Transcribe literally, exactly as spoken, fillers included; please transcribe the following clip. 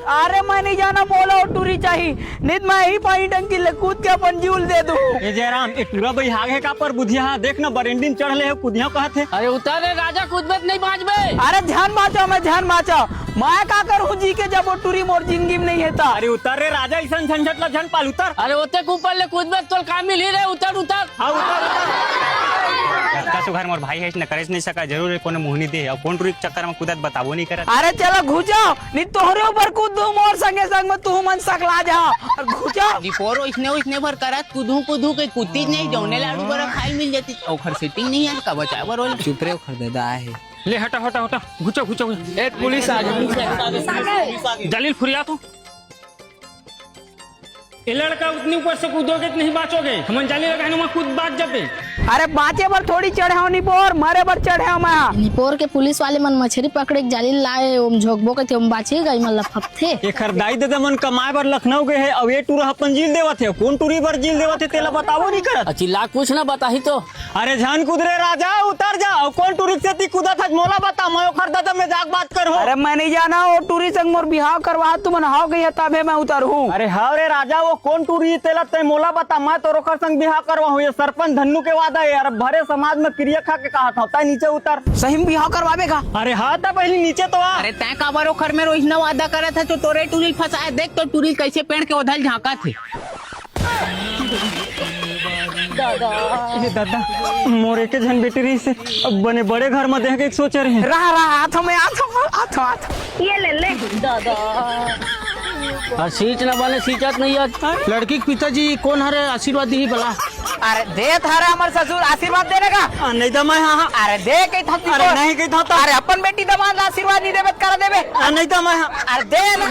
अरे मैं नहीं जाना, मोला वो टूरी चाही, नहीं तो मैं ही पानी टंकी ले कूद के अपन जीव ल दे दूं। ए जयराम, ए टूरा बइहाग हे का पर बुधिया हा? देख न बरेंडी म चढ़ ले हे, कुदिया कहत हे। अरे उतर रे राजा, कूदबे त नहीं बांचबे। अरे झन बांचो, मैं झन बांचो, मैं का करूं जी के जब वो टूरी मोर जिंदगी में नहीं हे ता। अरे उतर रे राजा, इसन झंझट ला झन पाल, उतर। अरे ओते के ऊपर ले कूदबे त तोल का मिलही रे, उतर उतर। हाँ, उतर, उतर। दस घर मोर भाई हे, इसने करे नहीं सका, जरूर हे कोनो मुहनी दे, अउ कोन टूरी के चक्कर में कूदत बताबो नहीं करत। अरे चलो घुचो, नहीं तोहरे ऊपर कूद दूं, मोर संगे संग में तू मन सकला जा। अउ घुचो। निपोरो इसने, इसने भर करत, कूदू कूदू के कुत्ती नहीं, जौने लाडू बरा खाए मिल जाती, ओखर सेटिंग नहीं है, का बचाए बर ओला। चुप रे, ओखर ददा आए हे। ले हटा, हटा, हटा, घुचो, घुचो, घुचो। ए, पुलिस आ गई। जालिल फुरिया तू। ए लड़का, उतनी ऊपर से कूदोगे तो नहीं बांचोगे। हमन जाली लगाए हन, वहाँ कूद बांच जाबे। अरे बांचे बर थोड़ी चढ़े हंव निपोर, मरे बर चढ़े हंव मैं। निपोर के पुलिस वाले मन मछरी पकड़े के जाली लाए, ओम झोंकबो कहिथे, ओम बांचे गा, इमन लफपथे। एखर दाई ददा मन कमाए बर लखनऊ गए हे, अउ ए टूरा अपन जीव ल देवत हे। कोन टूरी बर जीव ल देवत हे, तेला बताबो नहीं करत। अ, चिल्ला कुछ ना बताही तो। अरे झन कूद रे राजा, उतर जा। अउ कोन टूरी के सेती कूदत हस, मोला बता, मैं ओखर ददा मजाक बात करहूं। अरे मैं नहीं जाना, वो टूरी संग मोर बिहाव करवा, तुमन हव कहिया तभे मैं उतरहूं। अरे हव रे राजा, वो कोन टूरी तेला तैं मोला बता, मैं तोर ओखर संग बिहाव करवाहूं। ये सरपंच धन्नू के वादा हे यार, भरे समाज में किरिया खा के कहत हंव, तैं नीचे उतर। सही में बिहाव करवाबे का? अरे हाँ, त पहली नीचे तो आ। अरे तैं काबर ओखर में रोहिना वादा करत हस, जो तोरे टूरी ल फंसाए, देख तो टूरी ल कैसे पेड़ के ओधल झांकत हे। दादा। ए दादा, मोर एके झन बेटी रहिस हे, अब बने बड़े घर म देहे के सोचे रहें। रहा, रहा, आथो मैं, आथो, आथो, आथो। ये ले, ले। दादा। अउ सींच न बने सींचत नहीं हे। लड़की के पिताजी कोन हरे, आशीर्वाद दिही भला। अरे दे थारा हमर ससुर आशीर्वाद देने का। आ, नहीं दे मैं, हाँ, हाँ। अरे दे कही था अरे नहीं कही था तो। अरे अपन बेटी दमाद ला आशीर्वाद नहीं देबे त करा देबे। आ, नहीं दे मैं, हाँ। अरे दे ना।